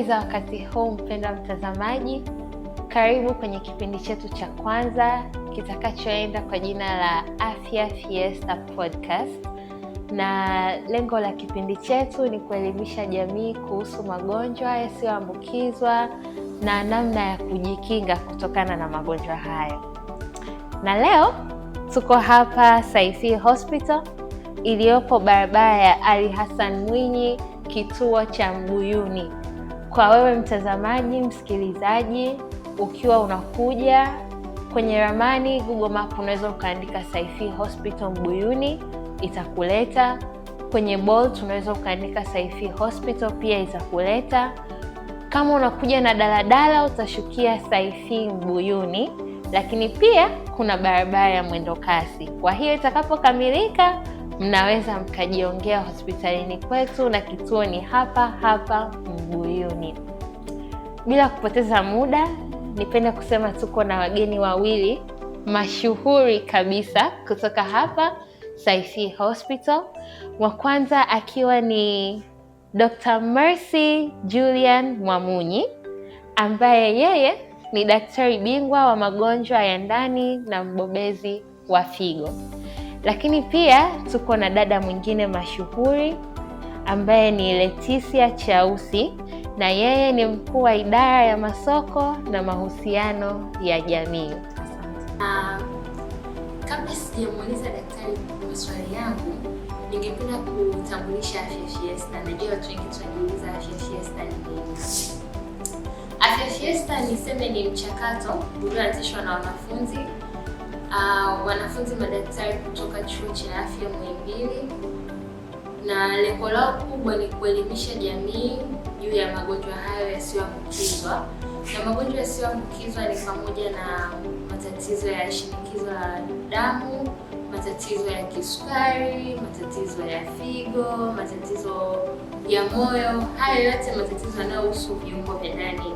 Habari za wakati huu mpendwa mtazamaji, karibu kwenye kipindi chetu cha kwanza kitakachoenda kwa jina la Afya Fiesta Podcast, na lengo la kipindi chetu ni kuelimisha jamii kuhusu magonjwa yasiyoambukizwa na namna ya kujikinga kutokana na magonjwa hayo. Na leo tuko hapa Saifee Hospital iliyopo barabara ya Ali Hassan Mwinyi, kituo cha Mbuyuni. Kwa wewe mtazamaji, msikilizaji, ukiwa unakuja kwenye ramani Google Map unaweza ukaandika Saifee Hospital Mbuyuni, itakuleta. Kwenye Bolt unaweza ukaandika Saifee Hospital pia itakuleta. Kama unakuja na daladala utashukia Saifee Mbuyuni, lakini pia kuna barabara ya mwendokasi. Kwa hiyo itakapokamilika mnaweza mkajiongea hospitalini kwetu na kituo ni hapa hapa Mbuyuni. Bila kupoteza muda, nipende kusema tuko na wageni wawili mashuhuri kabisa kutoka hapa Saifee Hospital. Wa kwanza akiwa ni Dr. Mercy Julian Mwamunyi ambaye yeye ni daktari bingwa wa magonjwa ya ndani na mbobezi wa figo. Lakini pia tuko na dada mwingine mashuhuri ambaye ni Leticia Chausi, na yeye ni mkuu wa idara ya masoko na mahusiano ya jamii. Kabla sijamuuliza daktari maswali yangu, ningependa kutambulisha Afya Fiesta. Najua watu wengi tunajiuliza Afya Fiesta ni nini? Afya Fiesta niseme ni mchakato ulioanzishwa na wanafunzi wanafunzi madaktari kutoka Chuo cha Afya Muhimbili, na lengo lao kubwa ni kuelimisha jamii juu ya magonjwa hayo yasiyoambukizwa. Na magonjwa yasiyoambukizwa ni pamoja na matatizo ya shinikizo la damu, matatizo ya kisukari, matatizo ya figo, matatizo ya moyo. Hayo yote matatizo yanayohusu viungo vya ndani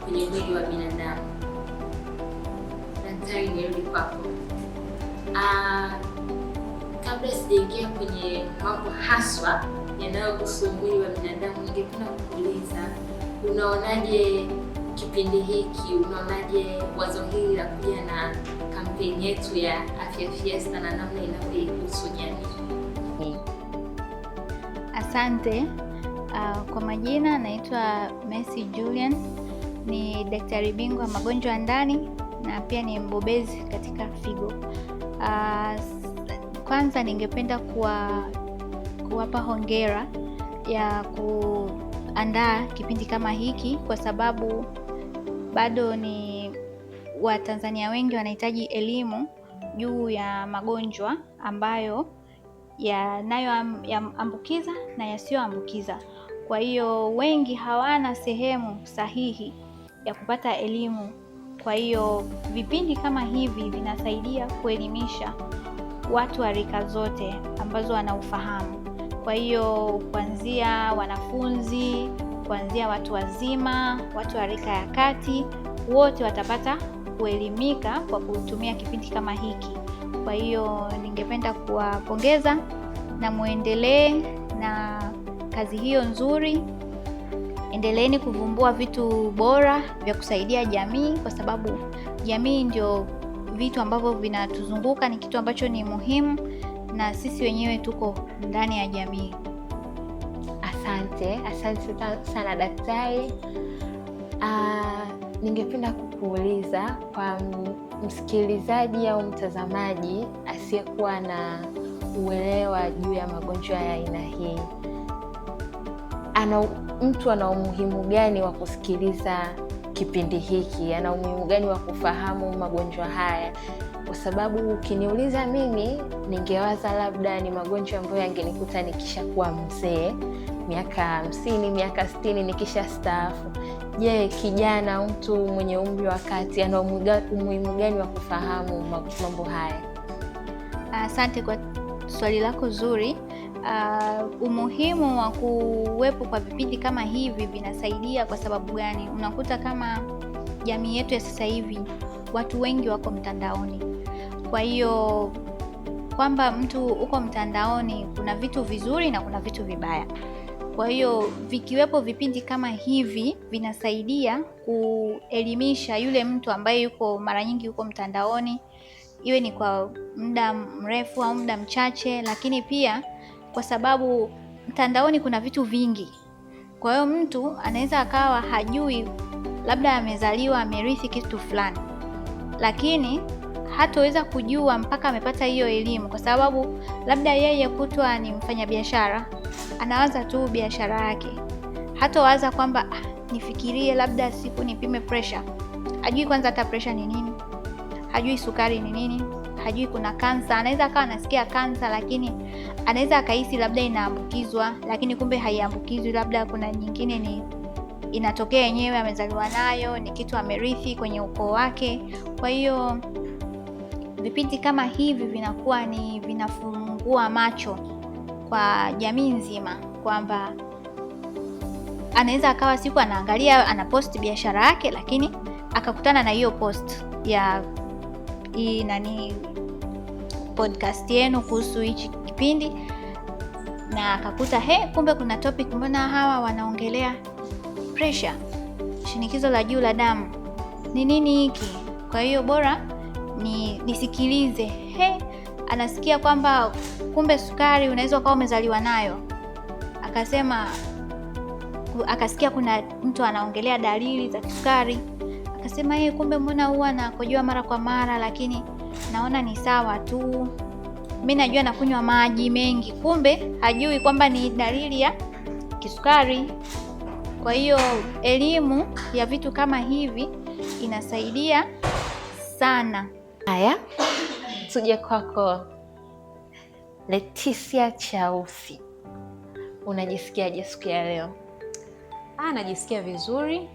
kwenye mwili wa binadamu. Daktari, nirudi kwako. Kabla sijaingia kwenye mambo haswa yanayohusu mwili wa binadamu, ningependa kukuuliza, unaonaje kipindi hiki? Unaonaje wazo hili la kuja na kampeni yetu ya Afya Fiesta na namna inavyoihusu jamii? Asante. Kwa majina naitwa Mercy Julian, ni daktari bingwa magonjwa ya ndani na pia ni mbobezi katika figo. Kwanza ningependa kuwapa hongera ya kuandaa kipindi kama hiki kwa sababu bado ni Watanzania wengi wanahitaji elimu juu ya magonjwa ambayo yanayoambukiza na yasiyoambukiza. Kwa hiyo wengi hawana sehemu sahihi ya kupata elimu. Kwa hiyo vipindi kama hivi vinasaidia kuelimisha watu wa rika zote ambazo wanaufahamu. Kwa hiyo kuanzia wanafunzi, kuanzia watu wazima, watu wa rika ya kati, wote watapata kuelimika kwa kutumia kipindi kama hiki. Kwa hiyo ningependa kuwapongeza na muendelee na kazi hiyo nzuri. Endeleeni kuvumbua vitu bora vya kusaidia jamii, kwa sababu jamii ndio vitu ambavyo vinatuzunguka, ni kitu ambacho ni muhimu na sisi wenyewe tuko ndani ya jamii. Asante, asante sana daktari. Ningependa kukuuliza kwa msikilizaji au mtazamaji asiyekuwa na uelewa juu ya magonjwa ya aina hii, mtu ana umuhimu gani wa kusikiliza kipindi hiki? Ana umuhimu gani wa kufahamu magonjwa haya? Kwa sababu ukiniuliza mimi, ningewaza labda ni magonjwa ambayo yangenikuta nikishakuwa mzee, miaka 50, miaka 60, nikisha staafu. Je, kijana, mtu mwenye umri wa kati ana umuhimu gani wa kufahamu mambo haya? Asante kwa swali lako zuri. Umuhimu wa kuwepo kwa vipindi kama hivi vinasaidia kwa sababu gani? Unakuta kama jamii yetu ya sasa hivi watu wengi wako mtandaoni. Kwa hiyo kwamba mtu uko mtandaoni, kuna vitu vizuri na kuna vitu vibaya. Kwa hiyo vikiwepo vipindi kama hivi vinasaidia kuelimisha yule mtu ambaye yuko mara nyingi yuko mtandaoni, iwe ni kwa muda mrefu au muda mchache, lakini pia kwa sababu mtandaoni kuna vitu vingi. Kwa hiyo mtu anaweza akawa hajui, labda amezaliwa amerithi kitu fulani, lakini hatoweza kujua mpaka amepata hiyo elimu, kwa sababu labda yeye kutwa ni mfanyabiashara, anawaza tu biashara yake, hatowaza kwamba nifikirie labda siku nipime pressure. Hajui kwanza hata pressure ni nini, hajui sukari ni nini, hajui kuna kansa. Anaweza akawa anasikia kansa, lakini anaweza akahisi labda inaambukizwa, lakini kumbe haiambukizwi, labda kuna nyingine ni inatokea yenyewe, amezaliwa nayo, ni kitu amerithi kwenye ukoo wake. Kwa hiyo vipindi kama hivi vinakuwa ni vinafungua macho kwa jamii nzima, kwamba anaweza akawa siku anaangalia anapost biashara yake, lakini akakutana na hiyo post ya hii nani podcast yenu kuhusu hichi kipindi, na akakuta kumbe kuna topic, mbona hawa wanaongelea pressure, shinikizo la juu la damu, ni nini hiki? Kwa hiyo bora nisikilize. Anasikia kwamba kumbe sukari unaweza ukawa umezaliwa nayo, akasema, akasikia kuna mtu anaongelea dalili za kisukari, akasema kumbe mbona huwa nakojoa mara kwa mara, lakini naona ni sawa tu, mimi najua nakunywa maji mengi, kumbe hajui kwamba ni dalili ya kisukari. Kwa hiyo elimu ya vitu kama hivi inasaidia sana. Haya, tuje kwako Leticia Chausi, unajisikiaje siku ya leo? Najisikia vizuri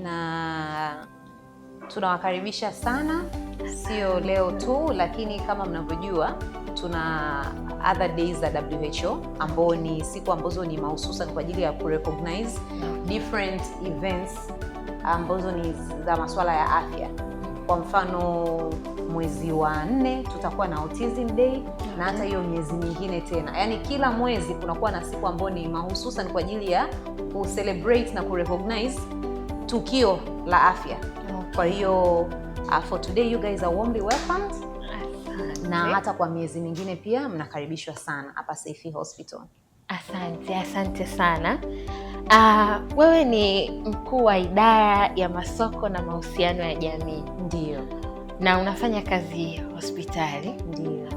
na tunawakaribisha sana, sio leo tu, lakini kama mnavyojua tuna other days za WHO ambao ni siku ambazo ni mahususan kwa ajili ya kurecognize different events ambazo ni za masuala ya afya. Kwa mfano mwezi wa 4 tutakuwa na Autism Day, na hata hiyo miezi mingine tena. Yaani kila mwezi kunakuwa na siku ambayo ni mahususan kwa ajili ya kucelebrate na kurecognize tukio la afya. Kwa hiyo for today you guys are warmly welcomed. Na hata kwa miezi mingine pia mnakaribishwa sana hapa Saifee Hospital. Asante, asante sana. Wewe ni mkuu wa idara ya masoko na mahusiano ya jamii. Ndio. Na unafanya kazi hospitali. Ndio.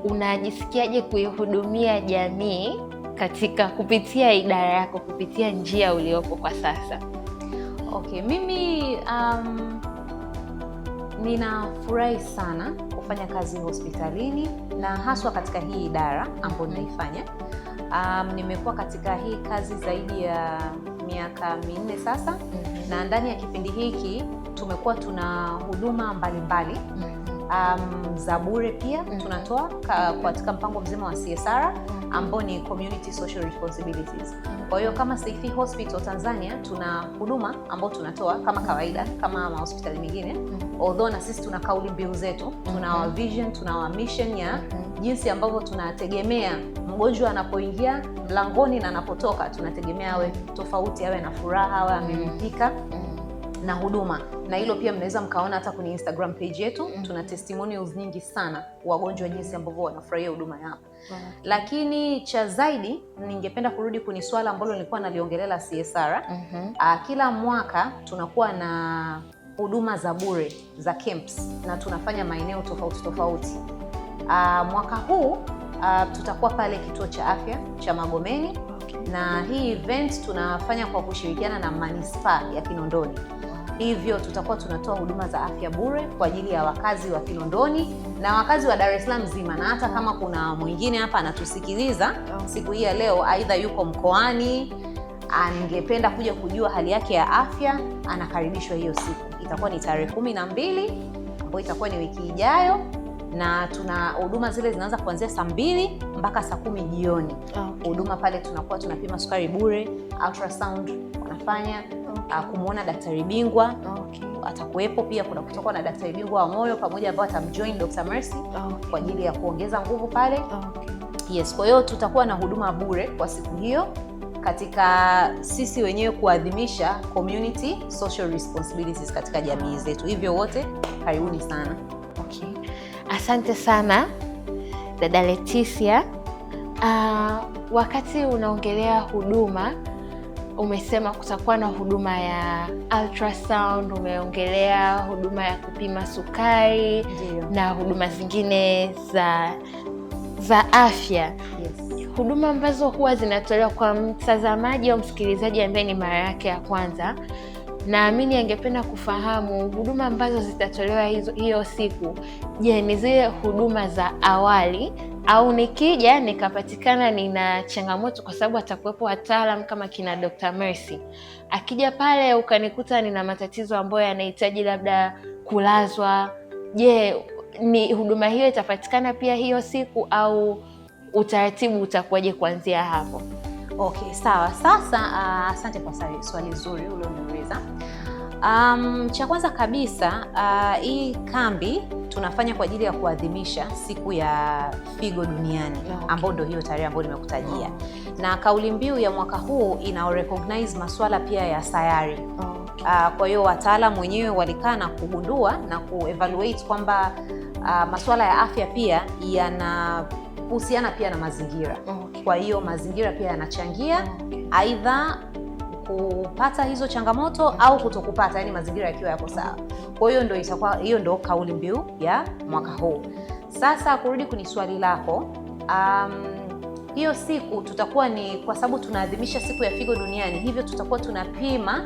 Unajisikiaje kuihudumia jamii katika kupitia idara yako, kupitia njia uliopo kwa sasa? Okay, mimi ninafurahi sana kufanya kazi hospitalini na haswa katika hii idara ambayo ninaifanya. Nimekuwa katika hii kazi zaidi ya miaka 4 sasa. Na ndani ya kipindi hiki tumekuwa tuna huduma mbalimbali za bure pia tunatoa katika mpango mzima wa CSR ambao ni Community Social Responsibilities. Kwa hiyo kama Saifee Hospital Tanzania tuna huduma ambao tunatoa kama kawaida kama mahospitali mengine. Although na sisi tuna kauli mbiu zetu, tuna our vision, tuna our mission ya jinsi ambavyo tunategemea mgonjwa anapoingia mlangoni na anapotoka, tunategemea awe tofauti, awe na furaha, awe ameridhika na huduma. Na hilo pia mnaweza mkaona hata kwenye Instagram page yetu, tuna testimonials nyingi sana wagonjwa jinsi ambavyo wanafurahia huduma ya hapa. Lakini cha zaidi ningependa kurudi kwenye swala ambalo nilikuwa naliongelea CSR. Kila mwaka tunakuwa na huduma za bure za camps na tunafanya maeneo tofauti tofauti. Mwaka huu tutakuwa pale kituo cha afya cha Magomeni. Na hii event tunafanya kwa kushirikiana na manispaa ya Kinondoni. Hivyo tutakuwa tunatoa huduma za afya bure kwa ajili ya wakazi wa Kinondoni na wakazi wa Dar es Salaam nzima, na hata kama kuna mwingine hapa anatusikiliza siku hii ya leo, aidha yuko mkoani, angependa kuja kujua hali yake ya afya, anakaribishwa hiyo siku. Itakuwa ni tarehe 12 ambayo itakuwa ni wiki ijayo, na tuna huduma zile zinaanza kuanzia saa 2 mpaka saa 10 jioni. Huduma pale tunakuwa tunapima sukari bure, ultrasound wanafanya, kumuona daktari bingwa atakuwepo pia. Kuna kutoka na daktari bingwa wa moyo pamoja ambao atamjoin Dr. Mercy kwa ajili ya kuongeza nguvu pale. Yes, kwa hiyo tutakuwa na huduma bure kwa siku hiyo katika sisi wenyewe kuadhimisha community social responsibilities katika jamii zetu. Hivyo wote karibuni sana. Okay. Asante sana dada Leticia. Wakati unaongelea huduma umesema kutakuwa na huduma ya ultrasound, umeongelea huduma ya kupima sukari. Ndio. Na huduma zingine za afya. Yes. Huduma ambazo huwa zinatolewa kwa mtazamaji au msikilizaji ambaye ni mara yake ya kwanza, naamini angependa kufahamu huduma ambazo zitatolewa hiyo siku. Je, ni zile huduma za awali au nikija nikapatikana nina changamoto, kwa sababu atakuwepo wataalam kama kina Dr. Mercy. Akija pale ukanikuta nina matatizo ambayo yanahitaji labda kulazwa, je, ni huduma hiyo itapatikana pia hiyo siku au utaratibu utakuwaje kuanzia hapo? Okay, sawa. Sasa asante kwa swali zuri ulioniuliza. Cha kwanza kabisa, hii kambi tunafanya kwa ajili ya kuadhimisha siku ya figo duniani. Okay. Ambayo ndio hiyo tarehe ambayo nimekutajia. Na kauli mbiu ya mwaka huu ina recognize masuala pia ya sayari. Okay. Kwa hiyo wataalamu wenyewe walikaa na kugundua na kuevaluate kwamba masuala ya afya pia yanahusiana pia na mazingira. Okay. Kwa hiyo mazingira pia yanachangia Okay. aidha kupata hizo changamoto au kutokupata, yani mazingira yakiwa yako sawa. Kwa hiyo ndio itakuwa hiyo ndio kauli mbiu ya mwaka huu. Sasa kurudi kwenye swali lako, hiyo siku tutakuwa ni kwa sababu tunaadhimisha siku ya figo duniani, hivyo tutakuwa tunapima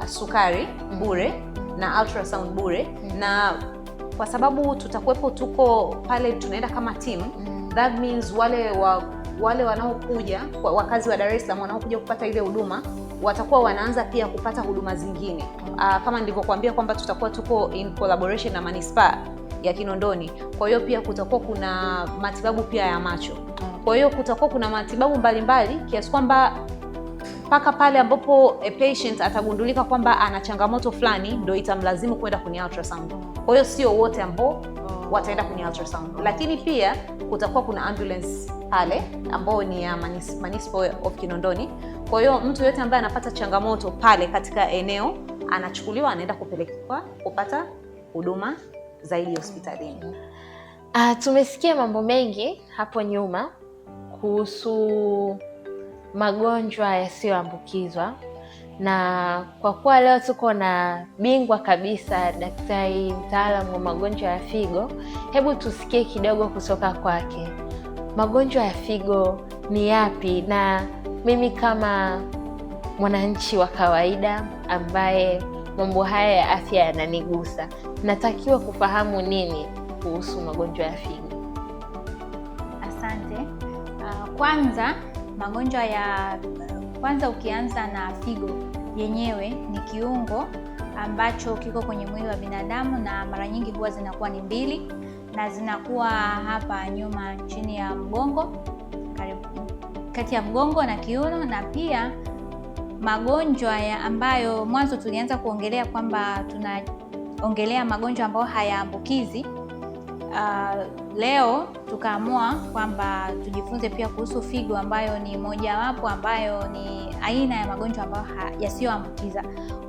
sukari bure na ultrasound bure, na kwa sababu tutakuwepo tuko pale tunaenda kama team, that means wale wanaokuja wakazi wa Dar es Salaam wanaokuja kupata ile huduma watakuwa wanaanza pia kupata huduma zingine. Kama nilivyokuambia kwamba tutakuwa tuko in collaboration na manispaa ya Kinondoni. Kwa hiyo pia kutakuwa kuna matibabu pia ya macho. Kwa hiyo kutakuwa kuna matibabu mbalimbali kiasi kwamba mpaka pale ambapo a patient atagundulika kwamba ana changamoto fulani ndio itamlazimu kwenda kwenye ultrasound. Kwa hiyo sio wote ambao wataenda kwenye ultrasound. Lakini pia kutakuwa kuna ambulance pale ambao ni ya Municipal of Kinondoni. Kwa hiyo mtu yote ambaye anapata changamoto pale katika eneo anachukuliwa anaenda kupelekwa kupata huduma zaidi hospitalini. Tumesikia mambo mengi hapo nyuma kuhusu magonjwa yasiyoambukizwa, na kwa kuwa leo tuko na bingwa kabisa, daktari mtaalamu wa magonjwa ya figo, hebu tusikie kidogo kutoka kwake. Magonjwa ya figo ni yapi, na mimi kama mwananchi wa kawaida ambaye mambo haya ya afya yananigusa, natakiwa kufahamu nini kuhusu magonjwa ya figo? Asante. Kwanza magonjwa ya kwanza, ukianza na figo yenyewe ni kiungo ambacho kiko kwenye mwili wa binadamu, na mara nyingi huwa zinakuwa ni mbili na zinakuwa hapa nyuma chini ya mgongo, karibu kati ya mgongo na kiuno. Na pia magonjwa ya ambayo mwanzo tulianza kuongelea kwamba tunaongelea magonjwa ambayo hayaambukizi. Leo tukaamua kwamba tujifunze pia kuhusu figo ambayo ni mojawapo ambayo ni aina ya magonjwa ambayo yasiyoambukiza.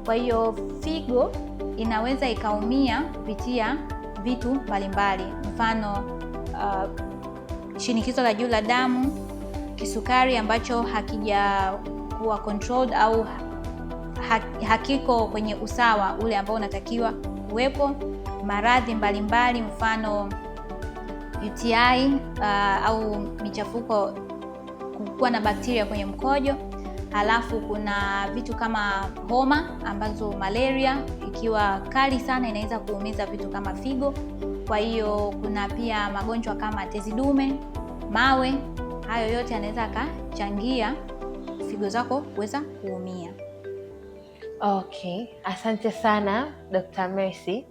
Kwa hiyo figo inaweza ikaumia kupitia vitu mbalimbali, mfano shinikizo la juu la damu, kisukari ambacho hakijakuwa controlled au hakiko kwenye usawa ule ambao unatakiwa kuwepo, maradhi mbalimbali mfano UTI au michafuko, kuwa na bakteria kwenye mkojo. Halafu kuna vitu kama homa ambazo malaria ikiwa kali sana inaweza kuumiza vitu kama figo. Kwa hiyo kuna pia magonjwa kama tezi dume, mawe, hayo yote yanaweza yakachangia figo zako kuweza kuumia. Okay, asante sana Dr. Mercy.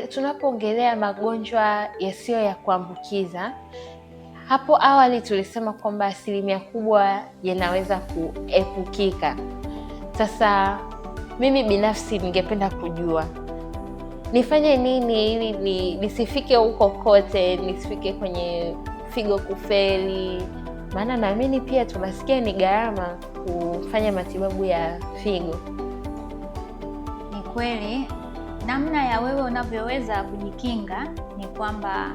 Tunapoongelea magonjwa yasiyo ya kuambukiza, hapo awali tulisema kwamba asilimia kubwa yanaweza kuepukika. Sasa mimi binafsi ningependa kujua Nifanye nini ili nisifike huko kote, nisifike kwenye figo kufeli? Maana naamini pia tunasikia ni gharama kufanya matibabu ya figo. Ni kweli, namna ya wewe unavyoweza kujikinga ni kwamba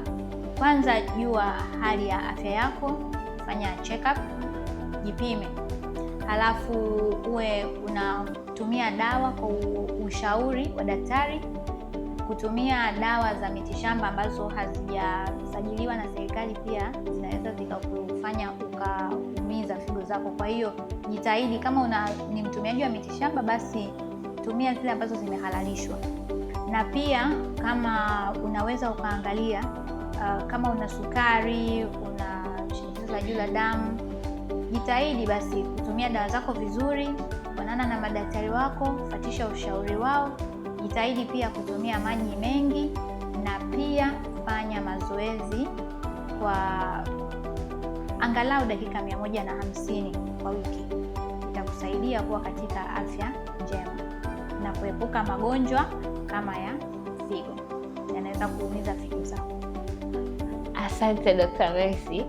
kwanza jua hali ya afya yako, fanya check up, jipime, halafu uwe unatumia dawa kwa ushauri wa daktari. Kutumia dawa za mitishamba ambazo hazijasajiliwa na serikali pia zinaweza zikakufanya ukaumiza figo zako. Kwa hiyo jitahidi, kama ni mtumiaji wa mitishamba, basi tumia zile ambazo zimehalalishwa. Na pia kama unaweza ukaangalia kama una sukari, una shinikizo la juu la damu, jitahidi basi kutumia dawa zako vizuri, onana na madaktari wako, fatisha ushauri wao. Jitahidi pia kutumia maji mengi na pia fanya mazoezi kwa angalau dakika 150 kwa wiki. Itakusaidia kuwa katika afya njema na kuepuka magonjwa kama ya figo yanaweza kuumiza figo zako. Asante Dr. Mercy.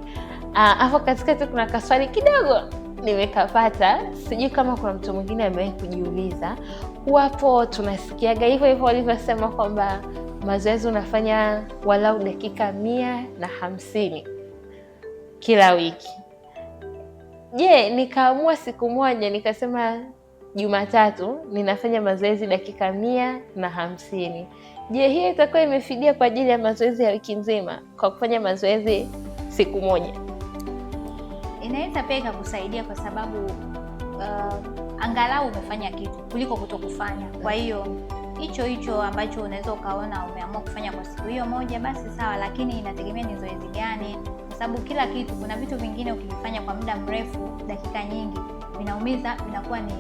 Hapo katikati kuna kaswali kidogo nimekapata, sijui kama kuna mtu mwingine amewahi kujiuliza. Huwapo tunasikiaga hivyo hivyo walivyosema kwamba mazoezi unafanya walau dakika 150 kila wiki. Je, nikaamua siku moja nikasema Jumatatu ninafanya mazoezi dakika 150. Je, hiyo itakuwa imefidia kwa ajili ya mazoezi ya wiki nzima kwa kufanya mazoezi siku moja? Inaweza pia ikakusaidia kwa sababu angalau umefanya kitu kuliko kutokufanya. Kwa hiyo hicho hicho ambacho unaweza ukaona umeamua kufanya kwa siku hiyo moja, basi sawa, lakini inategemea ni zoezi gani, kwa sababu kila kitu, kuna vitu vingine ukivifanya kwa muda mrefu, dakika nyingi, vinaumiza, vinakuwa ni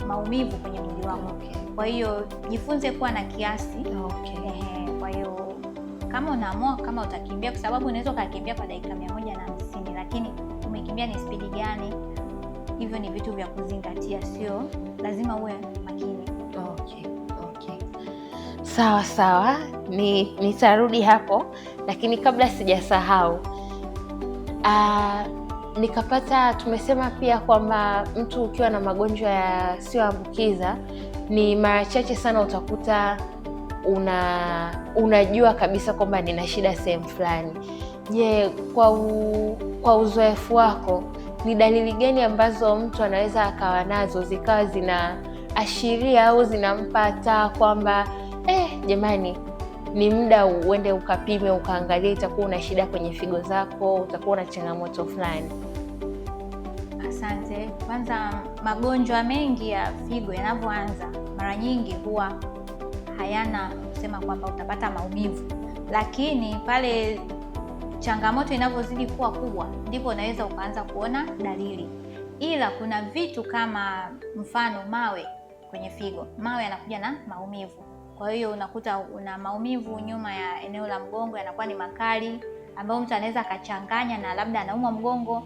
maumivu kwenye mwili wako. Okay. Kwa hiyo jifunze kuwa na kiasi. Okay. Kwa hiyo kama unaamua kama utakimbia, kwa sababu unaweza ukakimbia kwa dakika 150, lakini umekimbia ni spidi gani? Hivyo ni vitu vya kuzingatia, sio lazima uwe makini. Okay. Okay. Sawa sawa, nitarudi hapo, lakini kabla sijasahau nikapata, tumesema pia kwamba mtu ukiwa na magonjwa yasiyoambukiza ni mara chache sana utakuta unajua kabisa kwamba nina shida sehemu fulani. Je, kwa uzoefu wako ni dalili gani ambazo mtu anaweza akawa nazo zikawa zinaashiria au zinampa taa kwamba jamani, ni muda uende ukapime ukaangalia, itakuwa una shida kwenye figo zako, utakuwa una changamoto fulani? Asante. Kwanza, magonjwa mengi ya figo yanavyoanza mara nyingi huwa hayana kusema kwamba utapata maumivu, lakini pale changamoto inavyozidi kuwa kubwa ndipo unaweza ukaanza kuona dalili. Ila kuna vitu kama mfano mawe kwenye figo, mawe yanakuja na maumivu. Kwa hiyo unakuta una maumivu nyuma ya eneo la mgongo, yanakuwa ni makali, ambayo mtu anaweza akachanganya na labda anaumwa mgongo.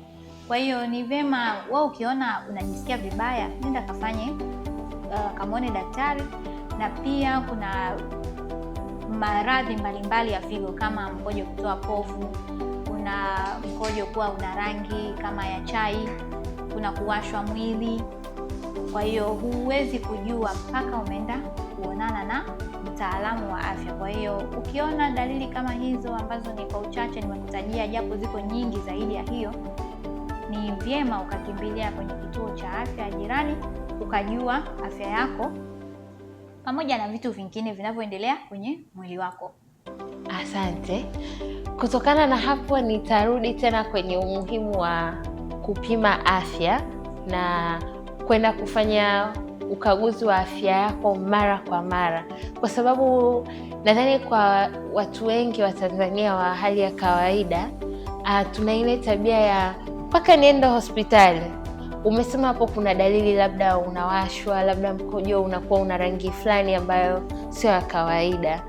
Kwa hiyo ni vema wewe ukiona unajisikia vibaya, nenda kafanye kamwone daktari. Na pia kuna maradhi mbalimbali ya figo kama mkojo kutoa povu, kuna mkojo kuwa una rangi kama ya chai, kuna kuwashwa mwili. Kwa hiyo huwezi kujua mpaka umeenda kuonana na mtaalamu wa afya. Kwa hiyo ukiona dalili kama hizo ambazo ni kwa uchache nimekutajia, japo ziko nyingi zaidi ya hiyo, ni vyema ukakimbilia kwenye kituo cha afya jirani ukajua afya yako pamoja na vitu vingine vinavyoendelea kwenye mwili wako. Asante. Kutokana na hapo nitarudi tena kwenye umuhimu wa kupima afya na kwenda kufanya ukaguzi wa afya yako mara kwa mara, kwa sababu nadhani kwa watu wengi wa Tanzania wa hali ya kawaida tuna ile tabia ya mpaka niende hospitali. Umesema hapo kuna dalili, labda unawashwa, labda mkojo unakuwa una rangi fulani ambayo sio ya kawaida.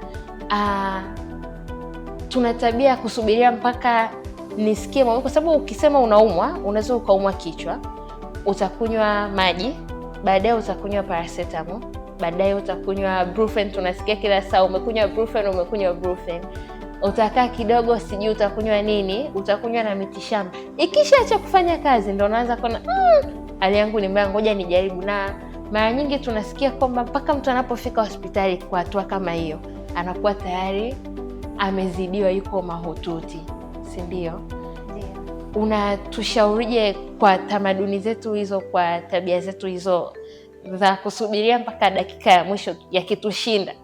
Tuna tabia ya kusubiria mpaka nisikie maumivu, kwa sababu ukisema unaumwa, unaweza ukaumwa kichwa, utakunywa maji, baadaye utakunywa paracetamol, baadaye utakunywa Brufen. Tunasikia kila saa umekunywa Brufen, umekunywa Brufen. Utakaa kidogo, sijui utakunywa nini, utakunywa na mitishamba. Ikishaacha kufanya kazi ndo unaanza kuona hali yangu ni mbaya, ngoja nijaribu. Na mara nyingi tunasikia kwamba mpaka mtu anapofika hospitali kwa hatua kama hiyo anakuwa tayari amezidiwa, yuko mahututi, si ndio? Ndio. Unatushaurije kwa tamaduni zetu hizo, kwa tabia zetu hizo za kusubiria mpaka dakika ya mwisho yakitushinda?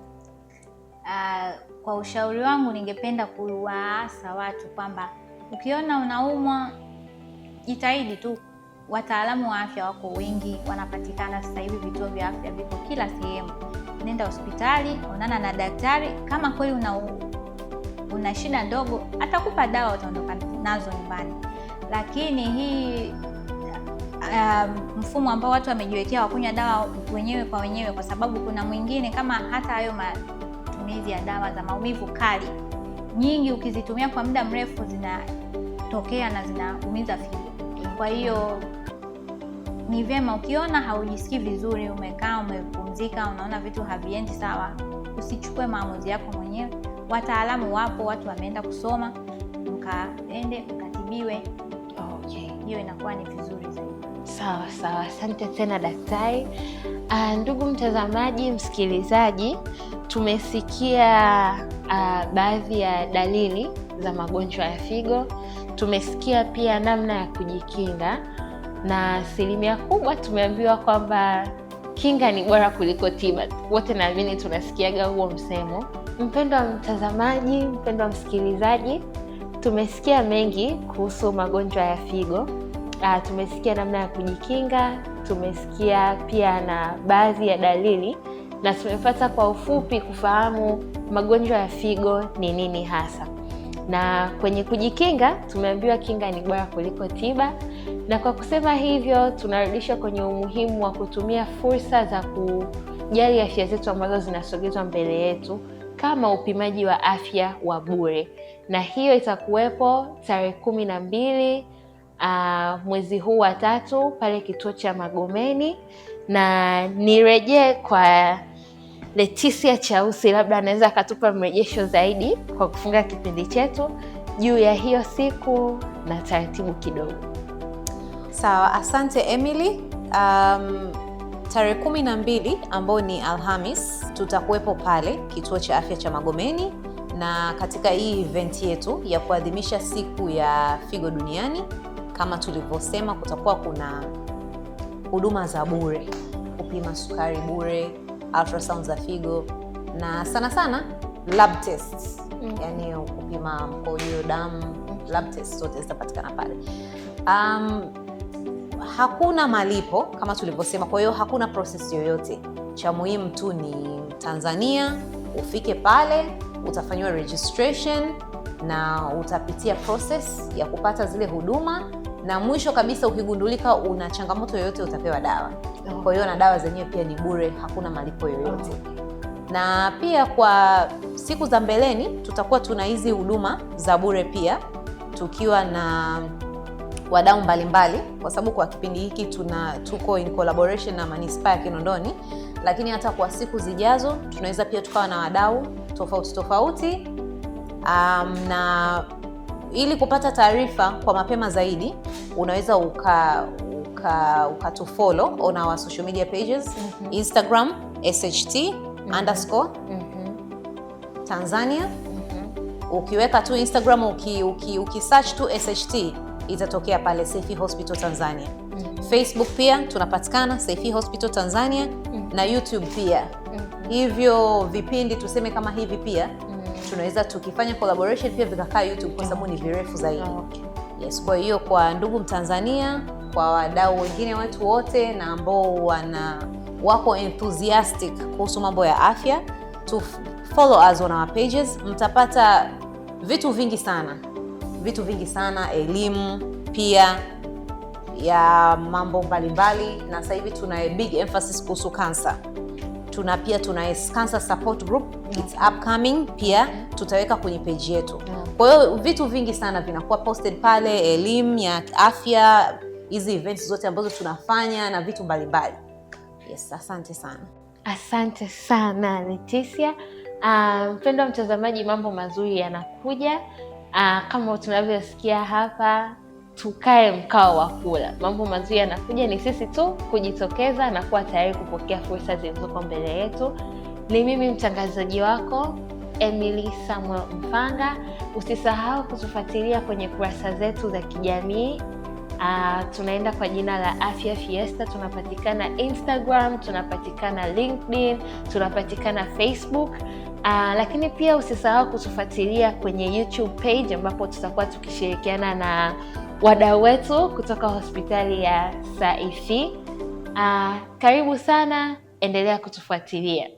Kwa ushauri wangu ningependa kuwaasa watu kwamba ukiona unaumwa jitahidi tu. Wataalamu wa afya wako wengi, wanapatikana sasa hivi, vituo vya afya viko kila sehemu. Nenda hospitali, onana na daktari. Kama kweli una shida ndogo, atakupa dawa, utaondoka nazo nyumbani. Lakini hii mfumo ambao watu wamejiwekea wa kunywa dawa wenyewe kwa wenyewe, kwa sababu kuna mwingine kama hata hayo matumizi ya dawa za maumivu kali nyingi, ukizitumia kwa muda mrefu zinatokea na zinaumiza figo. Kwa hiyo ni vyema ukiona haujisikii vizuri, umekaa umepumzika, unaona vitu haviendi sawa, usichukue maamuzi yako mwenyewe. Wataalamu wapo, watu wameenda kusoma, mkaende mkatibiwe. Okay. Hiyo inakuwa ni vizuri zaidi. Sawa sawa, asante tena daktari. Ndugu mtazamaji, msikilizaji, tumesikia baadhi ya dalili za magonjwa ya figo, tumesikia pia namna ya kujikinga, na asilimia kubwa tumeambiwa kwamba kinga ni bora kuliko tiba. Wote naamini tunasikiaga huo msemo. Mpendwa mtazamaji, mpendwa msikilizaji, tumesikia mengi kuhusu magonjwa ya figo. Tumesikia namna ya kujikinga, tumesikia pia na baadhi ya dalili, na tumepata kwa ufupi kufahamu magonjwa ya figo ni nini hasa. Na kwenye kujikinga tumeambiwa kinga ni bora kuliko tiba, na kwa kusema hivyo tunarudishwa kwenye umuhimu wa kutumia fursa za kujali afya zetu ambazo zinasogezwa mbele yetu kama upimaji wa afya wa bure, na hiyo itakuwepo tarehe 12 mwezi huu wa 3 pale kituo cha Magomeni. Na nirejee kwa Leticia Chausi, labda anaweza akatupa mrejesho zaidi kwa kufunga kipindi chetu juu ya hiyo siku na taratibu kidogo. Sawa, asante Emily. Tarehe 12 ambao ni Alhamis, tutakuwepo pale kituo cha afya cha Magomeni, na katika hii event yetu ya kuadhimisha siku ya figo duniani, kama tulivyosema, kutakuwa kuna huduma za bure, kupima sukari bure, ultrasound za figo, na sana sana lab tests, yani kupima mkojo, damu, lab tests zote zitapatikana pale. Hakuna malipo kama tulivyosema, kwa hiyo hakuna process yoyote. Cha muhimu tu ni Tanzania ufike pale, utafanyiwa registration na utapitia process ya kupata zile huduma, na mwisho kabisa ukigundulika una changamoto yoyote utapewa dawa. Kwa hiyo na dawa zenyewe pia ni bure, hakuna malipo yoyote. Na pia kwa siku za mbeleni tutakuwa tuna hizi huduma za bure pia, tukiwa na wadau mbalimbali, kwa sababu kwa kipindi hiki tuko in collaboration na Manispaa ya Kinondoni, lakini hata kwa siku zijazo tunaweza pia tukawa na wadau tofauti tofauti. Na ili kupata taarifa kwa mapema zaidi, unaweza ukatufollow on our social media pages, Instagram SHT underscore Tanzania. Ukiweka tu Instagram, ukisearch tu SHT itatokea pale, Saifee Hospital Tanzania. Facebook pia tunapatikana Saifee Hospital Tanzania, na YouTube pia. Hivyo vipindi tuseme kama hivi pia tunaweza tukifanya collaboration pia vikakaa YouTube kwa sababu ni virefu zaidi. Yes, kwa hiyo kwa ndugu Mtanzania, kwa wadau wengine wetu wote na ambao wako enthusiastic kuhusu mambo ya afya, to follow us on our pages, mtapata vitu vingi sana. Vitu vingi sana, elimu pia ya mambo mbalimbali, na sasa hivi tuna a big emphasis kuhusu cancer. Tuna pia tuna cancer support group, it's upcoming pia tutaweka kwenye page yetu. Kwa hiyo vitu vingi sana vinakuwa posted pale, elimu ya afya, hizi events zote ambazo tunafanya na vitu mbalimbali. Yes, asante sana. Asante sana Leticia. Mpendwa mtazamaji, mambo mazuri yanakuja. Kama tunavyosikia hapa, tukae mkao wa kula. Mambo mazuri yanakuja, ni sisi tu kujitokeza na kuwa tayari kupokea fursa zilizoko mbele yetu. Ni mimi mtangazaji wako Emily Samuel Mfanga. Usisahau kutufuatilia kwenye kurasa zetu za kijamii. Tunaenda kwa jina la Afya Fiesta. Tunapatikana Instagram, tunapatikana LinkedIn, tunapatikana Facebook. Lakini pia usisahau kutufuatilia kwenye YouTube page ambapo tutakuwa tukishirikiana na wadau wetu kutoka hospitali ya Saifi. Karibu sana, endelea kutufuatilia.